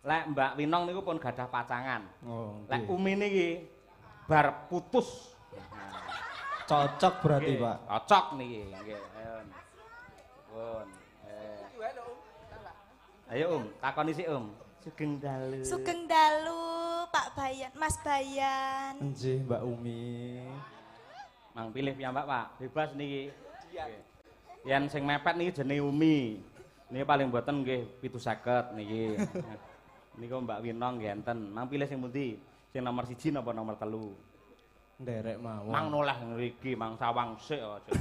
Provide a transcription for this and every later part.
Lek Mbak Winong niku pun gadah pacangan. Oh, lek Umi niki bar putus. Cocok berarti, nggih, Pak. Cocok niki, nggih. Ayo. Pun. Ayo Om, takoni sik Om. Sugeng dalu. Sugeng dalu Pak Bayan, Mas Bayan. Nggih, Mbak Umi. Mang pilih piyambak, Pak. Bebas niki. Yen sing mepet niki jenenge Umi. Niki paling mboten nggih 750 niki. Niku Mbak Winong nggih enten. Mang pilih sing pundi? Sing nomor 1 napa nomor 3? Nderek mawon. Mang noleh ngriki, mang sawang sik aja.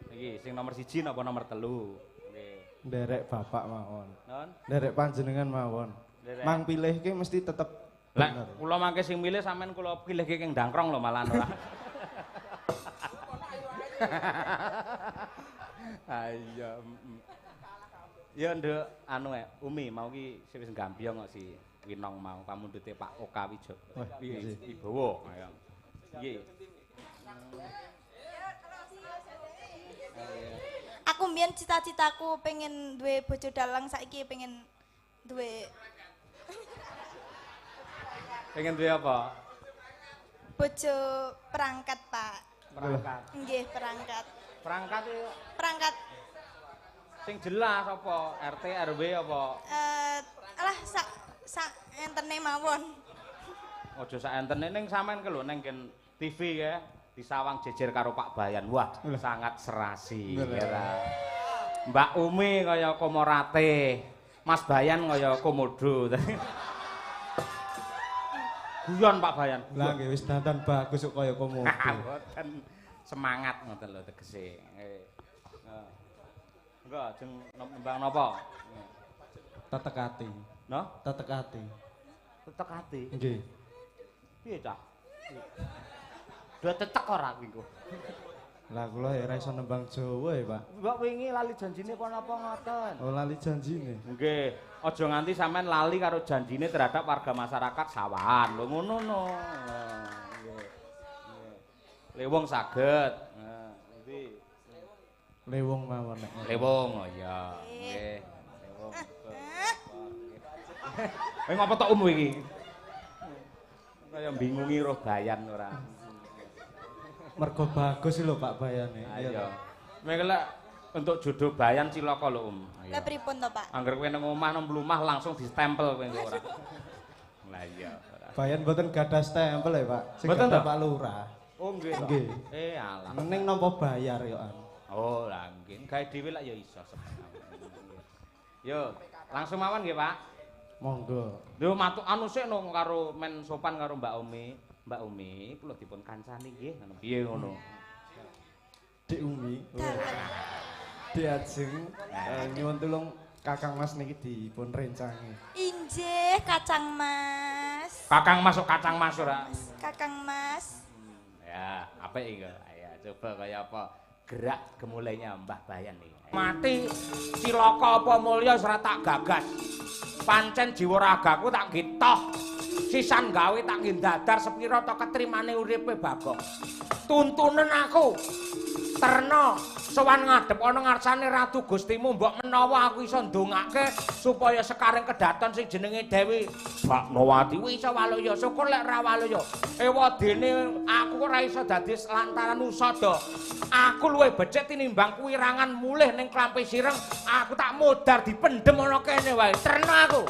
Niki sing nomor 1 napa nomor 3? Nggih. Nderek bapak mawon. Non? Nderek panjenengan mawon. Nderek. Mang pilih ki mesti tetep Lek bener. kula mangke sing milih sampean kula pilihke keng dangkrong lho malah ora. Ayo. Ya nduk anu Umi mau ki wis gambyong kok si Winong mau pamundhute Pak Oka Wijaya. Wibowo. Ayo. Nggih. Aku mbiyen cita-citaku pengen duwe bojo dalang, saiki pengen duwe pengen duwe apa? Bojo perangkat, Pak. Perangkat. Nggih, perangkat. Perangkat iki perangkat sing jelas apa? RT RW apa? Alah sak sak entene mawon. Aja sak entene ning sampean ke lho ning nggen TV ya, disawang jejer karo Pak Bayan. Wah, sangat serasi ya. Mbak Umi kaya Komorate, Mas Bayan kaya Komodo. Guyon Pak Bayan. Lah nggih wis dandan bagus kok kaya Komodo. Mboten semangat ngoten lho tegese. Nggih. Engko ajeng nembang napa? Tetek ati. No? Tetek ati. Tetek ati. Nggih. Piye cah? Do tetek ora kuwi engko. Lah kula ya ora iso nembang Jawa ya, Pak. Mbok wingi lali janjine apa napa ngoten? Oh, lali janjine. Nggih, aja nganti sampean lali karo janjine terhadap warga masyarakat Sawahan. Lho ngono no. Nggih. Lewong saged. Heeh, iki Lewong mawon nek. Lewong, oh iya. Nggih. Lewong. Eh ngopo tok Om iki? Kaya bingungi roh Bayan ora. Mergo bagus lho Pak Bayane. Iya. Mengko lek untuk jodoh Bayan cilaka lho Om. Lah pripun to, Pak? Angger kowe nang omah nang mlumah langsung distempel kowe engko ora. Lah iya. Bayan mboten gadah stempel ya, Pak. Sing gadah Pak Lurah. Oh nggih. Nggih. Eh alah. Ning nampa bayar yo an. Oh lah nggih, gawe dhewe lak ya iso sebenarnya. Yo, langsung mawon nggih, Pak. Monggo. Lho matuk anu sik no karo men sopan karo Mbak Umi. Mbak Umi kula dipun kancani nggih, ngono piye ngono. Dik Umi. Dik Ajeng nyuwun tulung Kakang Mas niki dipun rencangi. Injih, Kacang Mas. Kakang Mas kok Kacang Mas ora? Kakang Mas. Ya, apik iki. Ayo coba kaya apa gerak gemulainya Mbah Bayan iki. Mati cilaka apa mulya wis ora tak gagas. Pancen jiwa ragaku tak gitoh. Sisan gawe tak ngindadar sepira to ketrimane uripe Bagong. Tuntunen aku. Terna sowan ngadhep ana ngarsane Ratu Gustimu mbok menawa aku iso ndongake supaya sekaring kedaton sing jenenge Dewi Baknawati kuwi iso waluya. Syukur lek ra waluya. Ewadene aku ora iso dadi lantaran usada. Aku luwih becik tinimbang kuwirangan mulih ning Klampi Sireng, aku tak modar dipendhem ana kene wae. Terna aku.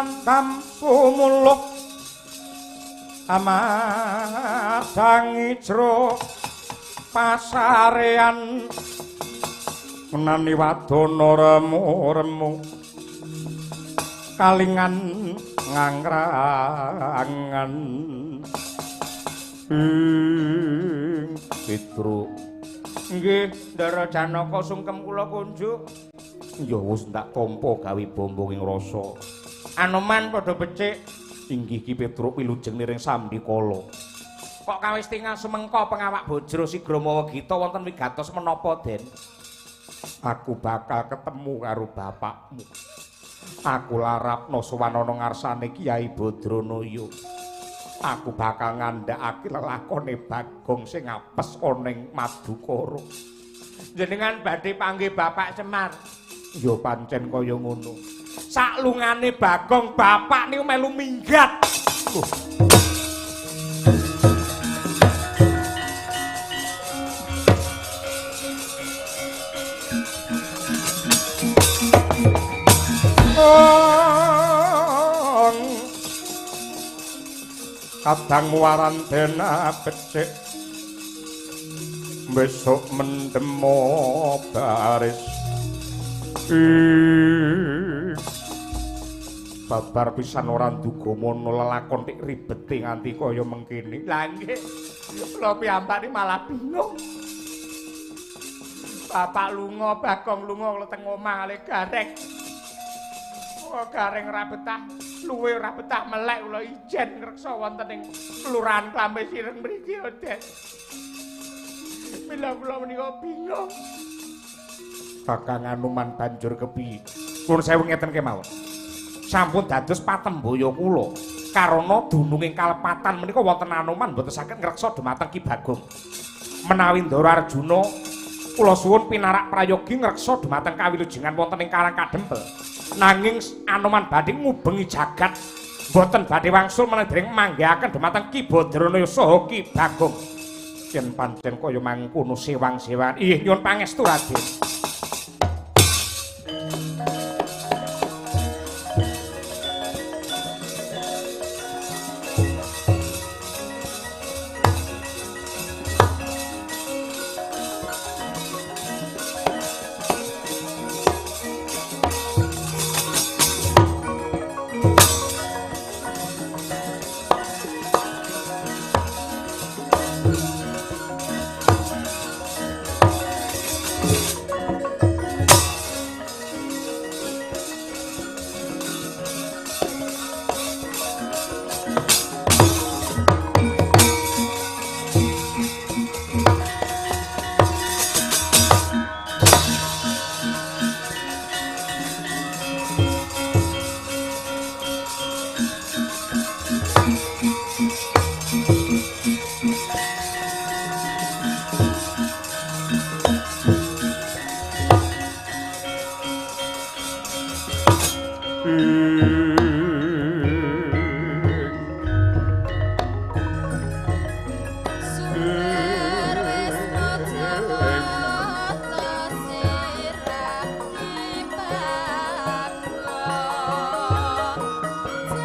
Andam pumuluh amadangi jero pasarean menani wadana remu-remu kalingan ngangrangan ing Petruk. Nggih, Ndara Janaka sungkem kula kunjuk. Ya wis ndak tampa gawe bombong ing rasa. Anoman padha becik. Inggih Ki Petruk wilujeng niring sambikala. Kok kawis tingal sumengka pengawak bojro sigra mawa gita wonten wigatos menapa, Den? Aku bakal ketemu karo bapakmu. Aku larapna sowan ana ngarsane Kyai Badranaya. Aku bakal ngandhakake lelakone Bagong sing apes ana ing Madukara. Jenengan badhe panggih Bapak Semar. Ya pancen kaya ngono. Saklungane Bagong bapak niku melu minggat. Kadang warandena becik besok mendemo baris. Babar pisan ora nduga mono lelakon tik ribete nganti kaya mengkene. Lah nggih, kula piyambak malah bingung. Bapak lunga, Bagong lunga kula teng omah ale gareng. Oh, gareng ora betah, luwe ora betah melek kula ijen ngreksa wonten ing Kelurahan Klambe Sireng mriki, Den. Mila kula menika bingung. Kakang Anoman banjur kepiye? Nuwun sewu ngeten kemawon. Sampun dados patembaya kula. Karana dununging kalepatan menika wonten Anoman mboten saged ngreksa dhumateng Ki Bagong. Menawi Ndara Arjuna kula suwun pinarak prayogi ngreksa dhumateng kawilujengan wonten ing Karang Kadempel. Nanging Anoman badhe ngubengi jagat mboten badhe wangsul menawi dereng manggihaken dhumateng Ki Badranaya saha Ki Bagong. Yen pancen kaya mangkono sewang-sewangan. Ih nyuwun pangestu Raden.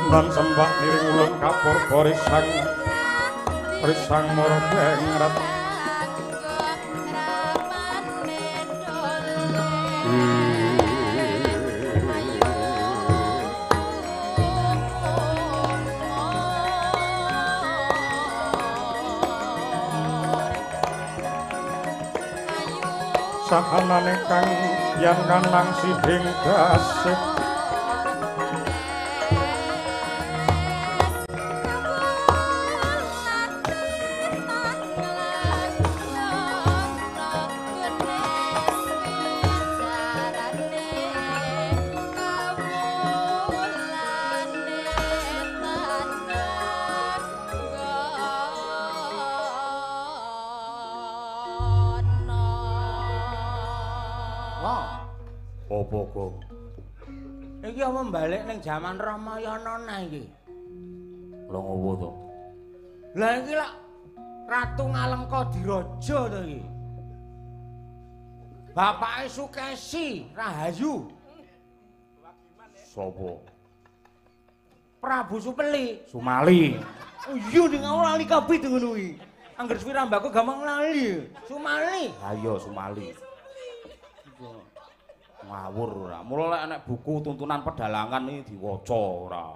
Nan sembah niring ulun kapur risang risang moro bengrat. Sahanane kang yang kanang sihing gasih Iki apa balik ning jaman Ramayana nah iki? Lha ngopo to? Lah iki lak Ratu Ngalengka Diraja to iki. Bapake Sukesi Rahayu. Sopo? Prabu Supeli. Sumali. Oh iya ning aku lali kabeh ngono kuwi. Angger suwi rambaku gampang lali. Sumali. Ha iya Sumali. Ngawur ora. Mula lek enek buku tuntunan pedalangan iki diwaca ora.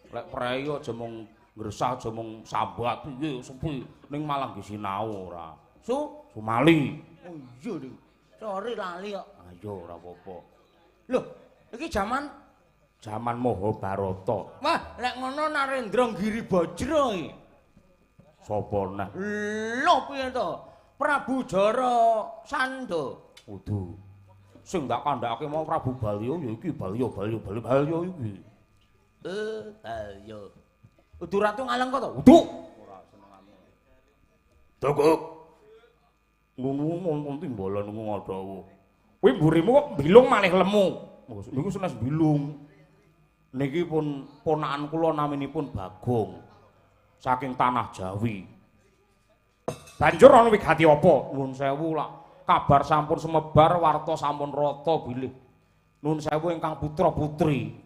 Lek prei aja mung ngresah aja mung sambat piye sepi ning malah nggih sinau ora. Sumali. Oh iya ning. Sorry lali kok. Ayo ora apa-apa. Loh, iki jaman jaman Mahabharata. Wah, lek ngono Narendra Giribajra iki. Sapa neh? Lho piye to? Prabu Jara Sanda. Kudu. Sing tak kandhakake mau Prabu Balya ya iki Balya Balya Balya Balya iki. Balya. Kudu Ratu Ngalengka to? Kudu. Ora senengane. Dogok. Ngono timbalan ngono. Kuwi mburimu kok mbilung malih lemu. Niku senes mbilung. Niki pun ponakan kula naminipun Bagong. Saking tanah Jawi. Banjur ana wigati apa? Nuwun sewu lak kabar sampun semebar, warta sampun rata bilih. Nuwun sewu ingkang putra putri.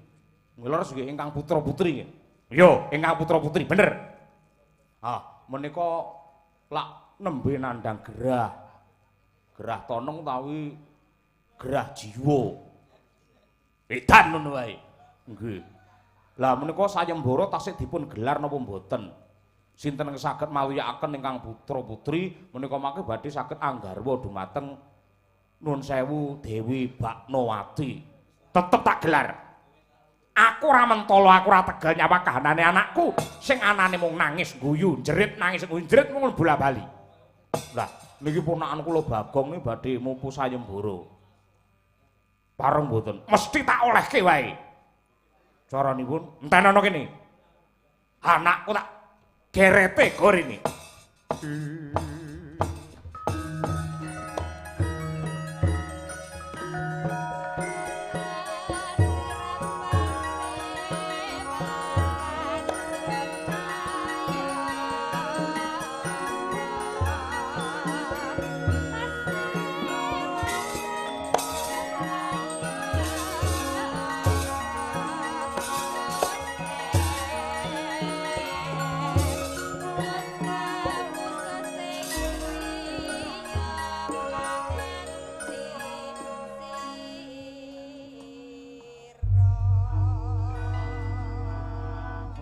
Leres nggih ingkang putra putri nggih. Iya, ingkang putra putri bener. Ah, menika lak nembe nandhang gerah. Gerah tonong utawi gerah jiwa. Edan ngono wae. Nggih. Lah menika sayembara tasih dipun gelar napa mboten? Sinten ingkang saged maluyakaken ingkang putra putri menika mangke badhe saged anggarwa dumateng nuwun sewu Dewi Baknowati. Tetep tak gelar. Aku ora mentolo, aku ora tegel nyawa kahanane anakku sing anane mung nangis guyu, jerit nangis guyu, jerit mung bola-bali. Lah niki ponakan kula Bagong niki badhe mupu sayembara. Pareng mboten? Mesti tak olehke wae. Caranipun entenono kene. Anakku tak gerete gorene.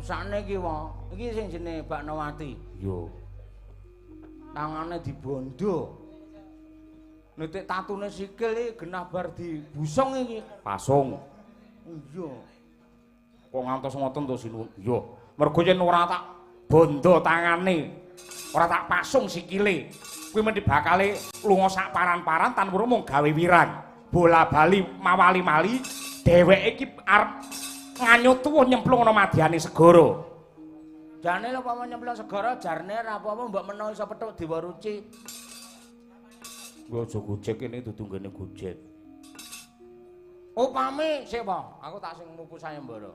Sakne iki wong, iki sing jenenge Baknowati. Iya. Tangane dibondo. Nitik tatune sikil iki genah bar dibusung iki. Pasung. Iya. Kok ngantos ngoten to sinuwun? Iya. Mergo yen ora tak bondo tangane, ora tak pasung sikile, kuwi mesti bakale lunga sak paran-paran tanpa mung gawe wirang. Bola-bali mawali-mali dheweke iki arep nganyut tuwuh nyemplung ana madyane segara. Jane lho upama nyemplung segara jarne ora apa-apa mbok menawa iso petuk Dewa Ruci. Kowe aja gojek kene dudu nggone gojek. Upami sik po, aku tak sing mupu sayembara.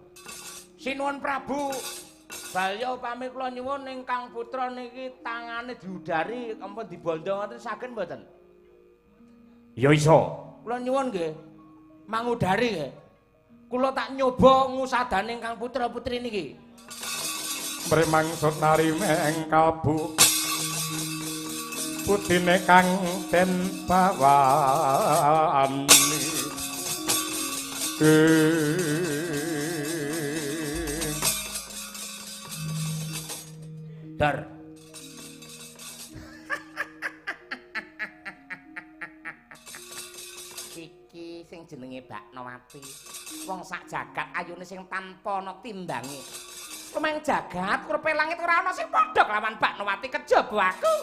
Sinuwun Prabu Balya upami kula nyuwun ingkang putra niki tangane diudari ampun dibondo ngoten saged mboten? Ya iso. Kula nyuwun nggih. Mangudari nggih. Kula tak nyoba ngusadane ingkang putra-putri niki. Mremangsud nari meng kalbu putine kang den bawani. Dar. Iki sing jenenge Baknowati. Wong sak jagat ayune sing tanpa ana timbange. Lumeng jagat kurepe langit ora ana sing padha kelawan Baknowati kejaba aku.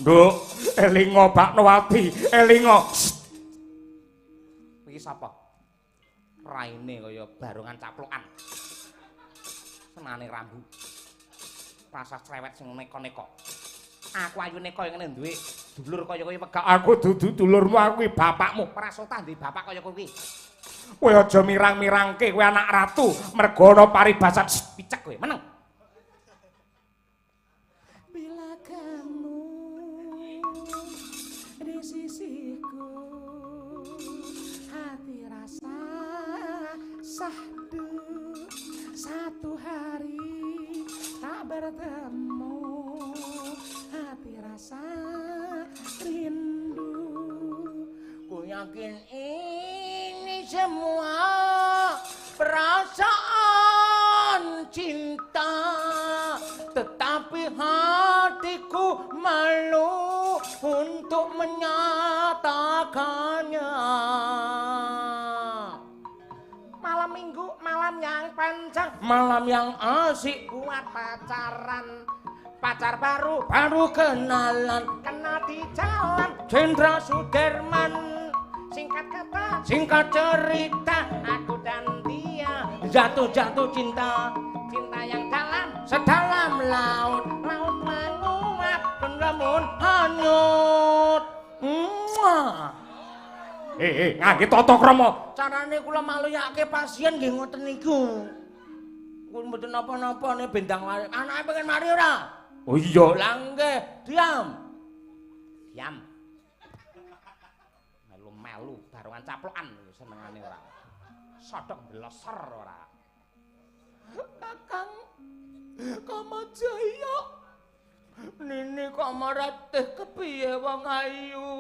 Nduk, elinga Baknowati, elinga. Iki sapa? Raine kaya barongan caplokan. Senane rambu. Rasa cerewet sing neka-neka. Aku ayune kaya ngene duwe dulur kaya kowe wegah. Aku dudu dulurmu, aku iki bapakmu. Prasota duwe bapak kaya kowe iki. Kowe aja mirang-mirangke kowe anak ratu mergo ana paribasan. Picek kowe, meneng. Bila kamu di sisiku Yakin ini semua perasaan cinta, tetapi hatiku malu untuk menyatakannya. Malam minggu, malam yang panjang, malam yang asik buat pacaran. Pacar baru, baru kenalan, kenal di jalan Jenderal Sudirman. Singkat kata, singkat cerita, aku dan dia jatuh-jatuh cinta. Cinta yang dalam, sedalam laut. Laut menguap, namun hanyut. Ngangge tata krama. Carane kula maluyake pasien nggih ngoten niku. Kula mboten napa-napa ne bendang mari. Anake pengen mari ora? Oh iya, lah nggih, diam. Diam. Melu-melu barongan caplokan senengane ora. Sodok ndleser ora. Kakang Kamajaya. Nini kok maratih kepiye wong ayu.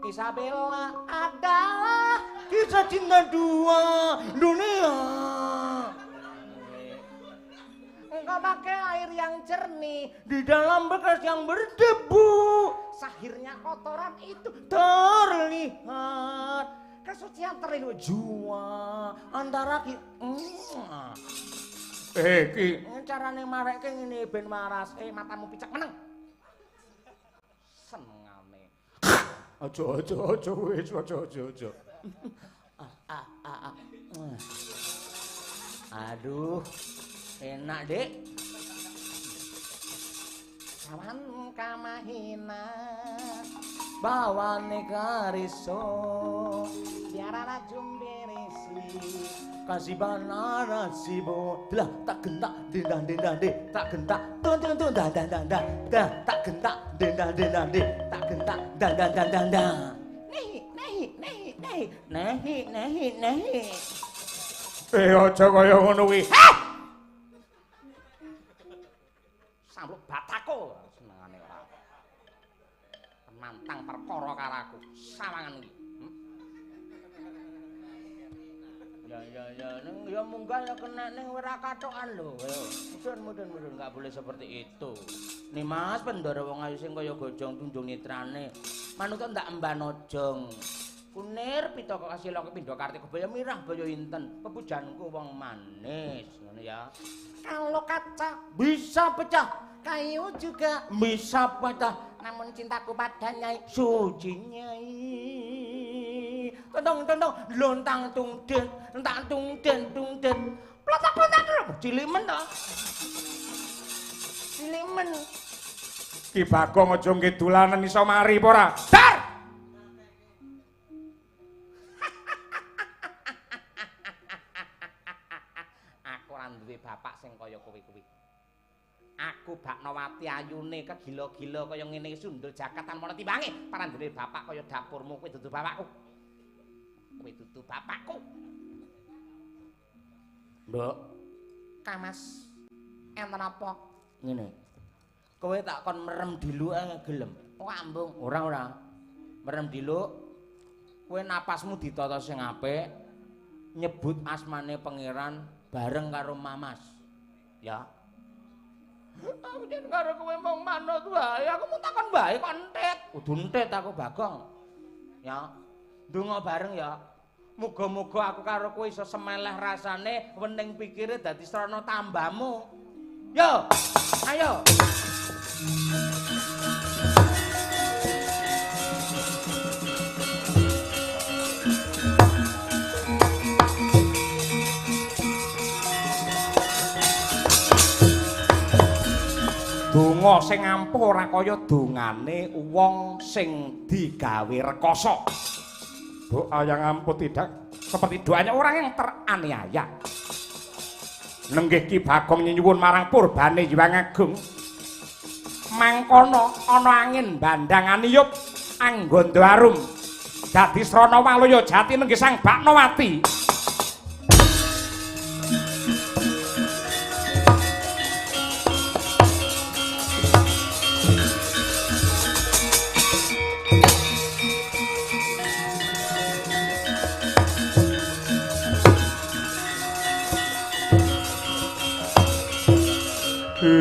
Isabella adalah kisah cinta dua dunia. Engkau pakai air yang jernih di dalam bekas yang berdebu. Sahirnya kotoran itu terlihat. Kesucian terlihat jua antara ki. Ki carane mareke ngene ben waras. Matamu picek meneng. Senengane. Aja aja aja wis aja aja aja. Aduh. Enak, Dik. Sawan kamahina bawane kariso biarana jumberesi kasih banana sibo lah tak gentak dendang dendang de tak gentak tun tun tun dan dan dan dan dah tak gentak dendang dendang de tak gentak dan dan dan dan dan nehi nehi nehi nehi nehi nehi nehi. Aja kaya ngono kuwi. Sampluk batako senengane ora. Nantang perkara karo aku, sawangan iki. Ya ya ya, ning ya munggah ya kena ning ora kathokan lho. Mudhun mudhun mudhun, enggak boleh seperti itu. Nih Mas, Bendara wong ayu sing kaya gojong tunjung netrane. Manut ndak emban ojong. Kunir pitaka kasih lok pindha kartika baya mirah baya inten. Pepujanku wong manis ngono ya. Kalau kaca bisa pecah, kayu juga bisa patah, namun cintaku pada Nyai Suci Nyai. Tentong tentong lontang tung den, entak tung den tung den. Plotak plotak cilik men to. Cilik men. Ki Bagong aja nggih dolanan iso mari apa ora? Dar. Aku ora duwe bapak sing kaya kowe kuwi. Aku Baknawati ayune kegila-gila kaya ngene iki sundul jaket tanpa ana timbange. Parandene bapak kaya dapurmu kowe dudu bapakku. Kowe dudu bapakku. Mbok, Kamas enten apa? Ngene. Kowe tak kon merem diluk ae gelem. Oh ambung, ora ora. Merem diluk. Kowe napasmu ditata sing apik, nyebut asmane pangeran bareng karo Mamas. Ya. Aku jen karo kowe mung manut wae, aku mung takon wae kok entit. Kudu entit aku Bagong. Ya. Ndonga bareng ya. Muga-muga aku karo kowe iso semeleh rasane, wening pikire dadi srana tambamu. Yo. Ayo. Donga sing ampuh ora kaya dongane wong sing digawe rekoso. Doa yang ampuh tidak seperti doanya orang yang teraniaya. Nenggih Ki Bagong nyuwun marang purbane Hyang Agung. Mangkono ana angin bandang aniyup angganda arum. Dadi srana waluya jati nenggih Sang Baknawati. Kanjeng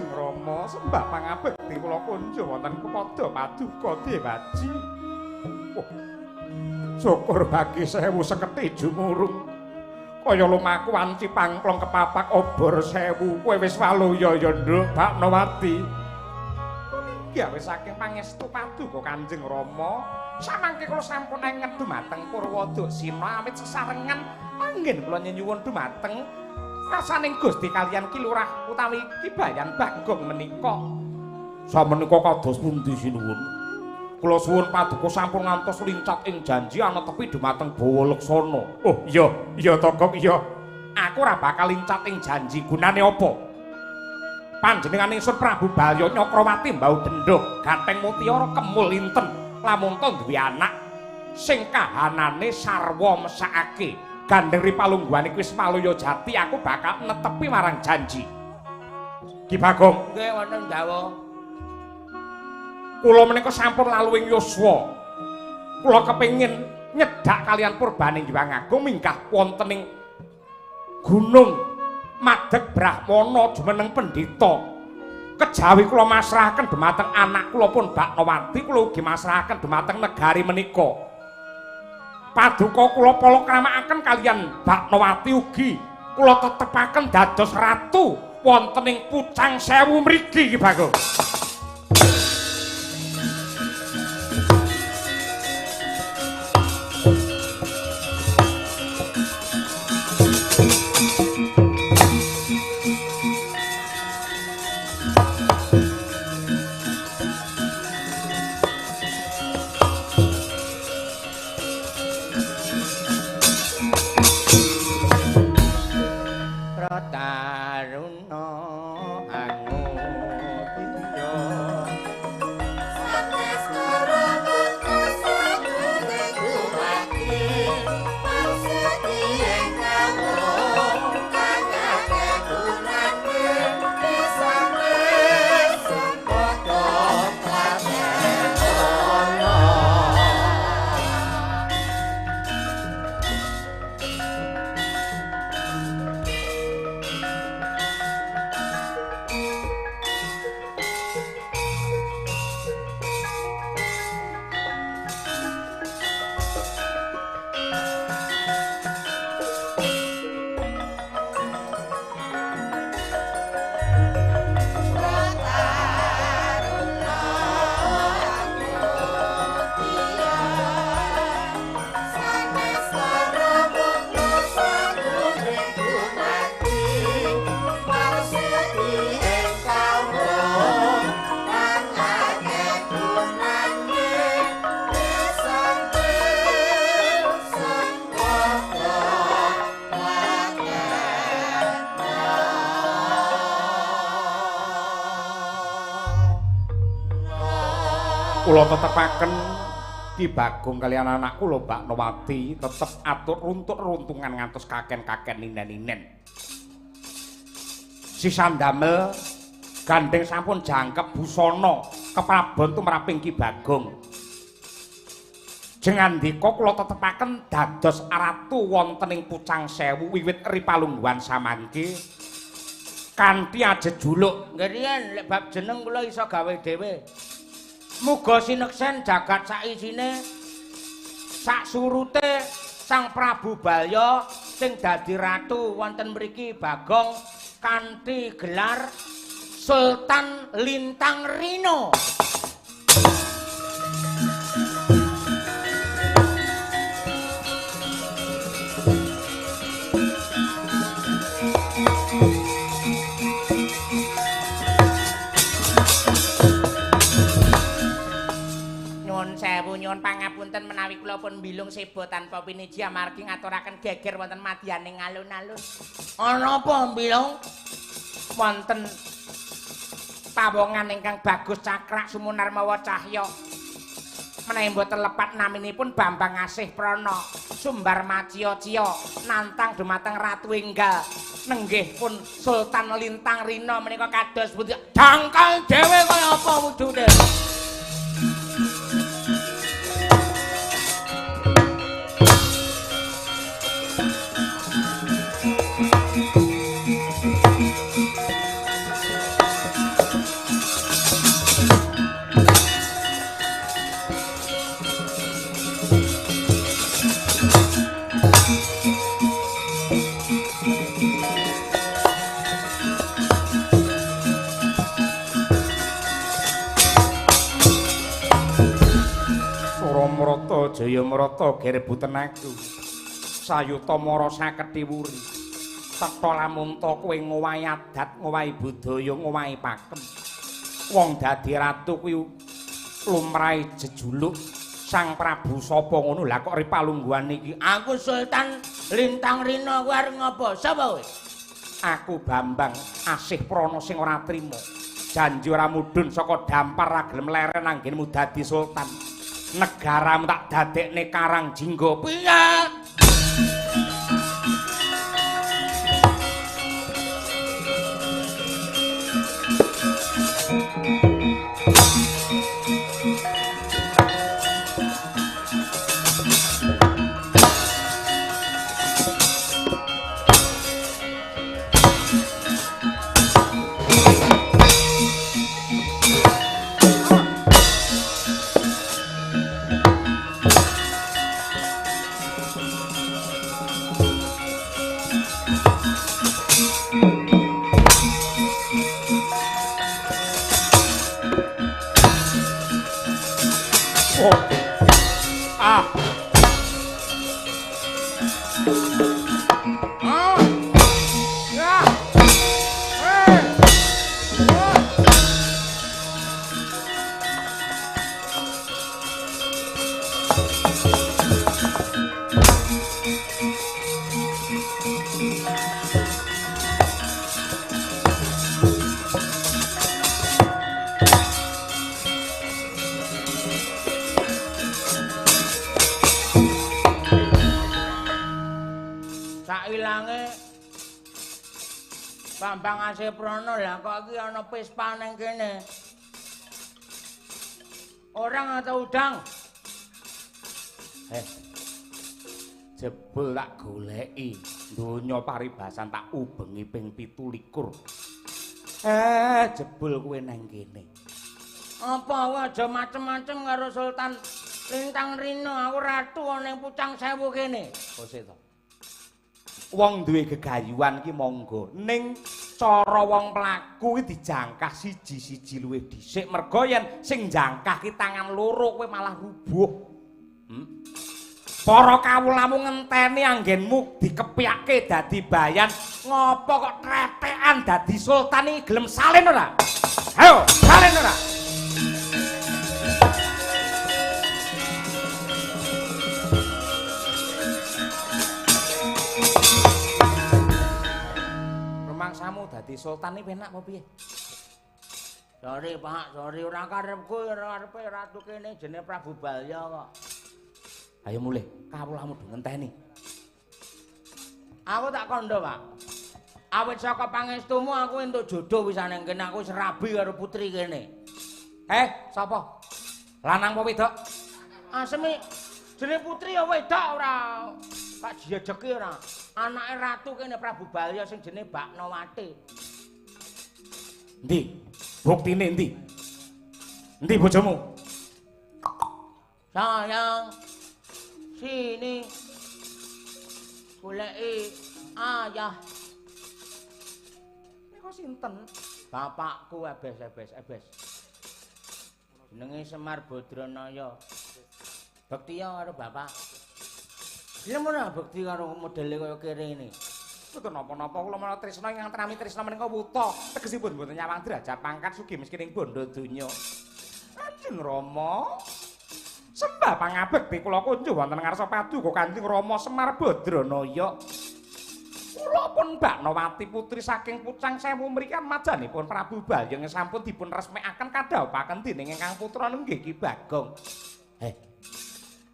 Rama sembah pangabekti kula kunjuk wonten kepada Paduka Dewaji. Oh, syukur bagi sewu seketi jumurung. Kaya lumaku wanci pangklong kepapak obor sewu. Kowe wis waluya ya Nduk Baknawati. Puniki awis saking pangestu Paduka Kanjeng Rama. Samangke kula sampun enget dumateng Purwoduksina awit sesarengan anggen kula nyenyuwun dumateng rasaning Gusti kaliyan Ki Lurah utawi Ki Bayan Bagong menika. Samenika kados pundi sinuwun? Kula suwun paduka sampun ngantos lincat ing janji anetepi dumateng Bawa Leksana. Oh iya, iya Togok iya. Aku ora bakal lincat ing janji gunane apa? Panjenengan ingsun Prabu Balya Nyakrawati mbau dendha ganteng mutiara kemul inten lamun to duwe anak sing kahanane sarwa mesakake. Gandeng ripalungguhane wis maluya jati aku bakal netepi marang janji. Ki Bagong, nggih wonten dawuh. Kula menika sampun laluwing yuswa. Kula kepengin nyedak kalian purbaning Hyang Agung minggah wonten ing Gunung Madeg Brahmana jumeneng pendhita. Kejawi kula masrahaken dumateng anak kula pun Baknawati, kula ugi masrahaken dumateng negari menika. Paduka kula palakramakaken kalian Baknawati ugi kula tetepaken dados ratu wonten ing Pucang Sewu mriki Ki Bagong. Taruna anutya sanes karo sagune kumati pasedie kawula kang akeh gunane pisane sempada platenono. Kula tetepaken Ki Bagong kaliyan anak kula Baknawati tetep atur runtut-runtungan ngantos kaken-kaken ninen-ninen. Sisan damel gandeng sampun jangkep busana keprabon tumraping Ki Bagong. Jengandika kula tetepaken dados ratu wonten ing Pucang Sewu wiwit ripalungguhan samangke kanthi ajejuluk. Nggih riyen lek bab jeneng kula iso gawe dhewe. Muga sineksen jagat saisine sak surute Sang Prabu Balya sing dadi ratu wonten mriki Bagong kanthi gelar Sultan Lintang Rino. Nyuwun pangapunten menawi kula pun mbilung seba tanpa piniji amargi ngaturaken geger wonten madyaning alun-alun. Ana apa mbilung? Wonten pawongan ingkang bagus cakrak sumunar mawa cahya. Menawi mboten lepat naminipun Bambang Asih Prana Sumbar Maciya-ciya nantang dumateng Ratu Enggal nenggih pun Sultan Lintang Rina menika kados pundi dangkal dhewe kaya apa wujude. Jaya Mrata gerbuten aku. Sayuta mara saketi wuri. Tetha lamunta kowe ngowahi adat, ngowahi budaya, ngowahi pakem. Wong dadi ratu kuwi lumrahe jejuluk Sang Prabu sapa ngono. Lah kok ripalungguhan iki? Aku Sultan Lintang Rina kuwi arep ngopo? Sapa kowe? Aku Bambang Asih Prana sing ora trima. Janji ora mudhun saka dampar ra gelem leren anggenmu dadi sultan. Negaramu tak dadekne Karang Jingga. Piye? Bambang Asih Prana lah kok iki ana Vespa nang kene. Orang atau udang? Jebul tak goleki donya paribasan tak ubengi ping 27. Jebul kowe nang kene. Apa kowe aja macem-macem karo Sultan Lintang Rina, aku ratu ana ning Pucang Sewu kene. Kok sik to? Wong duwe gegayuhan ki monggo, ning cara wong mlaku ki dijangkah siji-siji luwih dhisik, merga yen sing jangkah ki tangan loro kowe malah rubuh. Para kawulamu ngenteni anggenmu dikepyake dadi bayan, ngopo kok tretekan dadi sultan iki gelem salin ora? Ayo, salin ora? Rumangsamu dadi sultan iki penak apa piye? Sorry Pak, sorry ora karepku, ora karepe ratu kene jenenge Prabu Balya kok. Ayo mulih, kawulamu do ngenteni. Aku tak kandha, Pak. Awit saka pangestumu aku entuk jodoh pisan nang kene, aku wis rabi karo putri kene. Sapa? Lanang apa wedok? Asemi jenenge putri ya wedok ora. Tak jejeki ora. Anake ratu kene Prabu Balya sing jenenge Baknawati. Endi? Buktine endi? Endi bojomu? Sayang. Sini goleki ayah. Niku sinten? Bapakku ebes-ebes. Jenenge Semar Badranaya. Bekti ya karo bapak. Gelem ora bekti karo modele kaya kere ini? Mboten napa-napa kula menawa tresna ingkang trami tresna menika wuta. Tegesipun mboten nyawang derajat pangkat sugih miskin ing bondo donya. Kanjeng Rama, sembah pangabekti kula kunjuh wonten ngarsa paduka Kanjeng Rama Semar Badranaya. Kula pun Baknawati putri saking Pucang Sewu mriki majanipun Prabu Balya sampun dipun resmekaken kadhawuhaken dening ingkang putra nenggih Ki Bagong.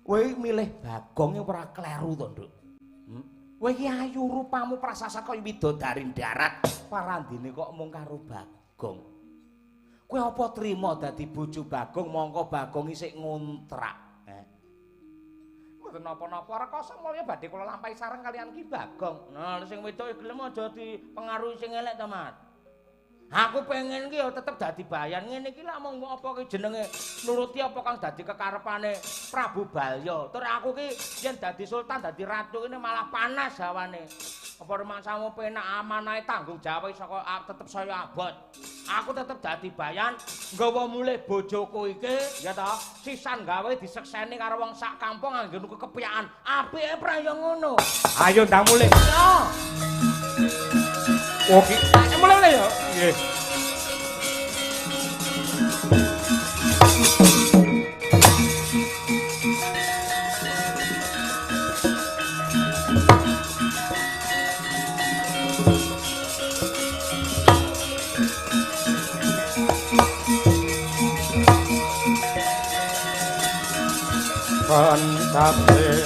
Kowe milih Bagong ora kleru to, Nduk. Kowe iki ayu rupamu prasasa kaya widodari darat. Parandene kok mung karo Bagong. Kowe apa trima dadi bojo Bagong mongko Bagong isih ngontrak? Mboten napa-napa rekoso mulya badhe kula lampahi sareng kaliyan Ki Bagong. Nah, sing wedok gelem aja dipengaruhi sing elek to, Mas. Aku pengen ki ya tetep dadi bayan ngene iki lak mung apa ki jenenge nuruti apa kang dadi kekarepane Prabu Balya. Tur aku ki yen dadi sultan, dadi ratu kene malah panas hawane. Apa rumangsamu penak amanahe tanggung jawab saka tetep saya abot. Aku tetep dadi bayan nggawa mulih bojoku iki ya ta, sisan gawe disekseni karo wong sak kampung anggen kekepyakan. Apike pra ya ngono. Ayo ndang mulih. Ya. Oke, mulih ya. Nggih. Kantate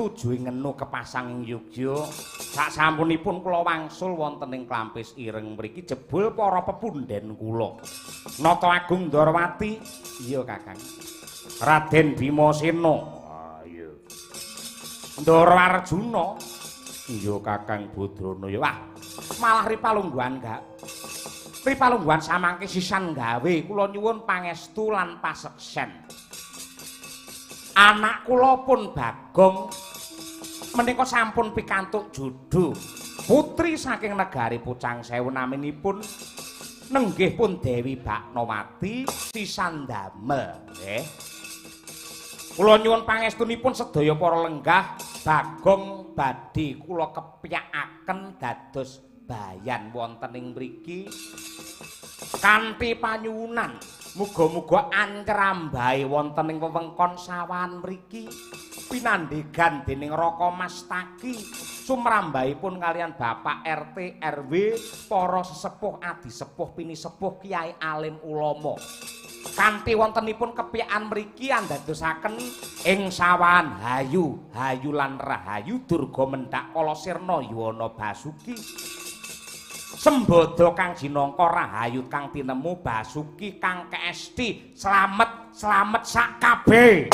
ketujuh ngenu kepasang ing Yogya. Sak sampunipun kula wangsul wonten ing Klampis Ireng mriki jebul para pepunden kula. Nata Agung Ndorowati, iya Kakang. Raden Bimasena, ah iya. Ndara Arjuna, iya Kakang Badrana. Ya wah, malah ripalungguhan gak. Ripalungguhan samangke sisan gawe kula nyuwun pangestu lan paseksen. Anak kula pun Bagong menika sampun pikantuk jodho putri saking negari Pucang Sewu naminipun nenggih pun Dewi Baknawati sisan damel nggih. Kula nyuwun pangestunipun sedaya para lenggah Bagong badhe kula kepyakaken dados bayan wonten ing mriki kanthi panyuwunan muga-muga ancrambahe wonten ing wewengkon sawahan mriki pinandhegan dening Raka Mastaki sumrambahipun kalian Bapak RT RW para sesepuh adisepuh pinisepuh kiai alim ulama kanthi wontenipun kepyakan mriki andadosaken ing sawahan hayu hayu lan rahayu durga mendhak kala sirna yuwana basuki Sembada kang jinangka rahayu kang tinemu basuki kang keesti slamet slamet sak kabeh.